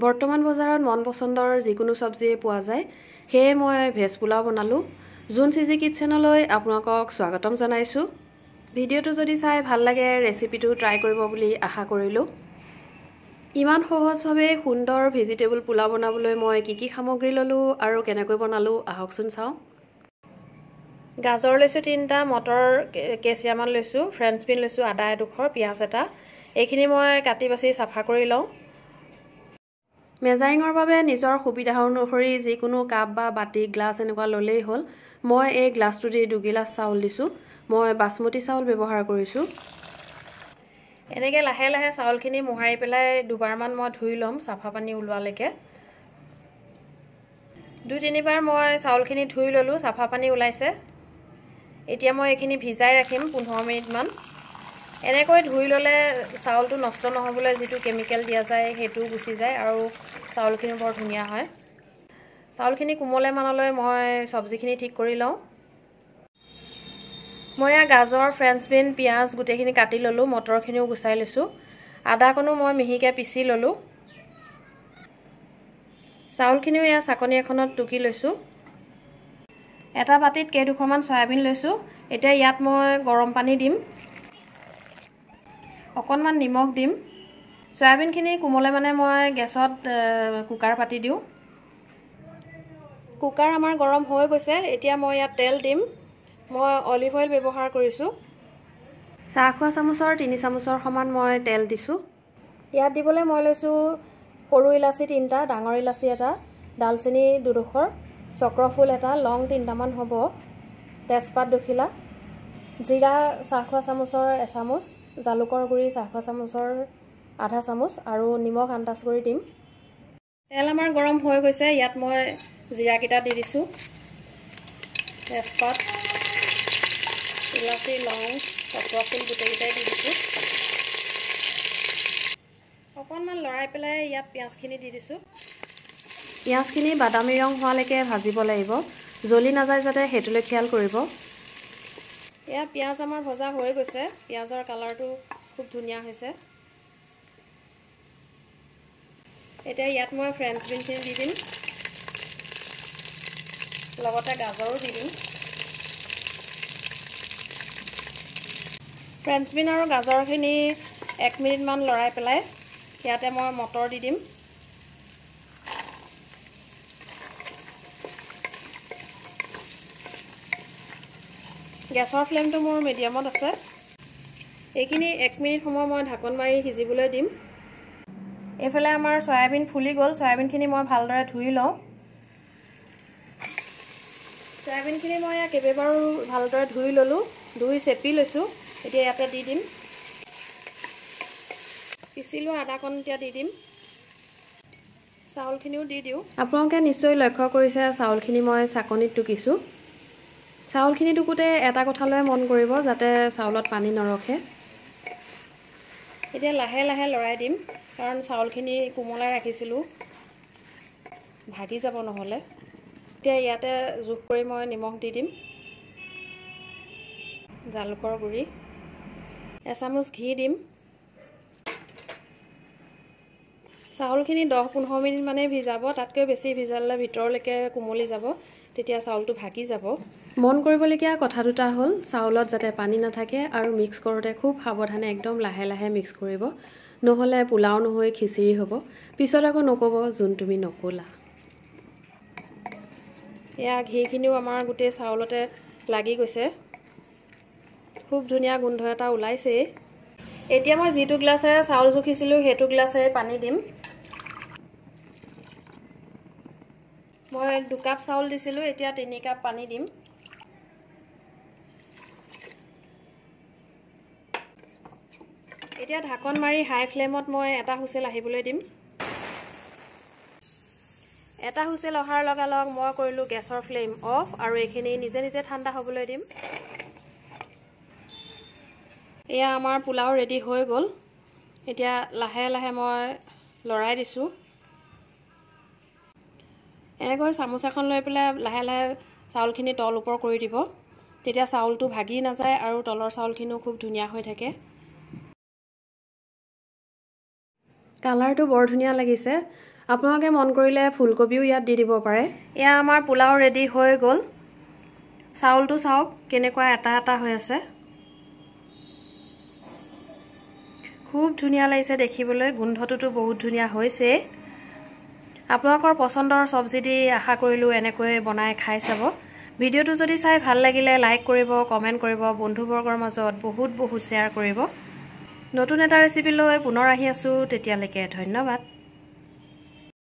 বৰ্তমান বজাৰত মন পছন্দৰ যিকোনো চব্জিয়ে পোৱা যায়, সেয়ে মই ভেজ পোলাও বনালোঁ। জোনছ ইজি কিটচেনলৈ আপোনালোকক স্বাগতম জনাইছোঁ। ভিডিঅ'টো যদি চাই ভাল লাগে ৰেচিপিটো ট্ৰাই কৰিব বুলি আশা কৰিলোঁ। ইমান সহজভাৱে সুন্দৰ ভেজিটেবল পোলাও বনাবলৈ মই কি কি সামগ্ৰী ল'লোঁ আৰু কেনেকৈ বনালোঁ আহকচোন চাওঁ। গাজৰ লৈছোঁ 3টা, মটৰ কেঁচিয়ামান লৈছোঁ, ফ্ৰেঞ্চ বিন লৈছোঁ, আদা এডোখৰ, পিঁয়াজ এটা। এইখিনি মই কাটি বাছি চাফা কৰি লওঁ। মেজাৰিঙৰ বাবে নিজৰ সুবিধা অনুসৰি যিকোনো কাপ বা বাতি, গ্লাছ এনেকুৱা ল'লেই হ'ল। মই এই গ্লাছটো দি 2 গিলাচ চাউল দিছোঁ। মই বাসমতী চাউল ব্যৱহাৰ কৰিছোঁ। এনেকৈ লাহে লাহে চাউলখিনি মোহাৰি পেলাই দুবাৰমান মই ধুই ল'ম চাফা পানী ওলোৱালৈকে। 2-3বাৰ মই চাউলখিনি ধুই ল'লোঁ, চাফা পানী ওলাইছে। এতিয়া মই এইখিনি ভিজাই ৰাখিম 15 মিনিটমান। এনেকৈ ধুই ল'লে চাউলটো নষ্ট নহ'বলৈ যিটো কেমিকেল দিয়া যায় সেইটো গুচি যায় আৰু চাউলখিনি বৰ ধুনীয়া হয়। চাউলখিনি কোমলে মানলৈ মই চব্জিখিনি ঠিক কৰি লওঁ। মই ইয়াৰ গাজৰ, ফ্ৰেঞ্চ বিন, পিঁয়াজ গোটেইখিনি কাটি ল'লোঁ, মটৰখিনিও গুচাই লৈছোঁ। আদাকণো মই মিহিকৈ পিচি ল'লোঁ। চাউলখিনিও ইয়াৰ চাকনি এখনত টুকি লৈছোঁ। এটা বাতিত কেইডোখৰমান চয়াবিন লৈছোঁ। এতিয়া ইয়াত মই গৰম পানী দিম, অকণমান নিমখ দিম। চয়াবিনখিনি কোমলে মানে মই গেছত কুকাৰ পাতি দিওঁ। কুকাৰ আমাৰ গৰম হৈ গৈছে। এতিয়া মই ইয়াত তেল দিম। মই অলিভ অইল ব্যৱহাৰ কৰিছোঁ। চাহ খোৱা চামুচৰ 3 চামুচৰ সমান মই তেল দিছোঁ। ইয়াত দিবলৈ মই লৈছোঁ সৰু ইলাচি 3টা, ডাঙৰ ইলাচি এটা, ডালচেনি 2ডোখৰ, চক্ৰফুল এটা, লং 3টামান হ'ব, তেজপাত 2 খিলা, জিৰা চাহ খোৱা চামুচৰ 1 চামুচ, জালুকৰ গুড়ি চাহ খোৱা চামুচৰ আধা চামুচ আৰু নিমখ আন্দাজ কৰি দিম। তেল আমাৰ গৰম হৈ গৈছে। ইয়াত মই জিৰাকেইটা দি দিছোঁ, তেজপাত, ইলাচি, লং, চক্ৰফুল গোটেইকেইটাই দি দিছোঁ। অকণমান লৰাই পেলাই ইয়াত পিঁয়াজখিনি দি দিছোঁ। পিঁয়াজখিনি বাদামী ৰং হোৱালৈকে ভাজিব লাগিব, জ্বলি নাযায় যাতে সেইটোলৈ খেয়াল কৰিব। এয়া পিঁয়াজ আমাৰ ভজা হৈ গৈছে। পিঁয়াজৰ কালাৰটো খুব ধুনীয়া হৈছে। এতিয়া ইয়াত মই ফ্ৰেঞ্চ বিনখিনি দি দিম, লগতে গাজৰো দি দিম। ফ্ৰেঞ্চ বিন আৰু গাজৰখিনি 1 মিনিটমান লৰাই পেলাই ইয়াতে মই মটৰ দি দিম। গেছৰ ফ্লেমটো মোৰ মিডিয়ামত আছে। এইখিনি 1 মিনিট সময় মই ঢাকন মাৰি সিজিবলৈ দিম। এইফালে আমাৰ চয়াবিন ফুলি গ'ল। চয়াবিনখিনি মই ভালদৰে ধুই লওঁ। চয়াবিনখিনি মই ইয়াত কেইবাবাৰো ভালদৰে ধুই ল'লোঁ, ধুই চেপি লৈছোঁ। এতিয়া ইয়াতে দি দিম। পিচি লোৱা আদাকণ এতিয়া দি দিম। চাউলখিনিও দি দিওঁ। আপোনালোকে নিশ্চয় লক্ষ্য কৰিছে চাউলখিনি মই চাকনিত টুকিছোঁ। চাউলখিনি টুকোতে এটা কথালৈ মন কৰিব যাতে চাউলত পানী নৰখে। এতিয়া লাহে লাহে লৰাই দিম, কাৰণ চাউলখিনি কোমলাই ৰাখিছিলোঁ, ভাগি যাব নহ'লে। এতিয়া ইয়াতে জোখ কৰি মই নিমখ দি দিম, জালুকৰ গুড়ি, 1 চামুচ ঘি দিম। চাউলখিনি 10-15 মিনিট মানে ভিজাব, তাতকৈ বেছি ভিজালে ভিতৰলৈকে কোমলি যাব, তেতিয়া চাউলটো ভাগি যাব। মন কৰিবলগীয়া কথা দুটা হ'ল, চাউলত যাতে পানী নাথাকে আৰু মিক্স কৰোঁতে খুব সাৱধানে একদম লাহে লাহে মিক্স কৰিব, নহ'লে পোলাও নহৈ খিচিৰি হ'ব। পিছত আকৌ নক'ব যোন তুমি নক'লা। এয়া ঘিখিনিও আমাৰ গোটেই চাউলতে লাগি গৈছে। খুব ধুনীয়া গোন্ধ এটা ওলাইছেই। এতিয়া মই যিটো গ্লাছেৰে চাউল জুখিছিলোঁ সেইটো গ্লাছেৰে পানী দিম। মই 2 কাপ চাউল দিছিলোঁ, এতিয়া 3 কাপ পানী দিম। এতিয়া ঢাকন মাৰি হাই ফ্লেমত মই এটা হুইচেল আহিবলৈ দিম। এটা হুইচেল অহাৰ লগালগ মই কৰিলোঁ গেছৰ ফ্লেম অফ আৰু এইখিনি নিজে নিজে ঠাণ্ডা হ'বলৈ দিম। এয়া আমাৰ পোলাও ৰেডি হৈ গ'ল। এতিয়া লাহে লাহে মই লৰাই দিছোঁ। এনেকৈ চামুচ এখন লৈ পেলাই লাহে লাহে চাউলখিনি তল ওপৰ কৰি দিব, তেতিয়া চাউলটো ভাগি নাযায় আৰু তলৰ চাউলখিনিও খুব ধুনীয়া হৈ থাকে। কালাৰটো বৰ ধুনীয়া লাগিছে। আপোনালোকে মন কৰিলে ফুলকবিও ইয়াত দি দিব পাৰে। এয়া আমাৰ পোলাও ৰেডি হৈ গ'ল। চাউলটো চাওক কেনেকুৱা এটা এটা হৈ আছে, খুব ধুনীয়া লাগিছে দেখিবলৈ। গোন্ধটোতো বহুত ধুনীয়া হৈছে। আপোনালোকৰ পচন্দৰ চব্জি দি আশা কৰিলোঁ এনেকৈ বনাই খাই চাব। ভিডিঅ'টো যদি চাই ভাল লাগিলে লাইক কৰিব, কমেণ্ট কৰিব, বন্ধুবৰ্গৰ মাজত বহুত বহুত শ্বেয়াৰ কৰিব। নতুন এটা ৰেচিপি লৈ পুনৰ আহি আছোঁ, তেতিয়ালৈকে ধন্যবাদ।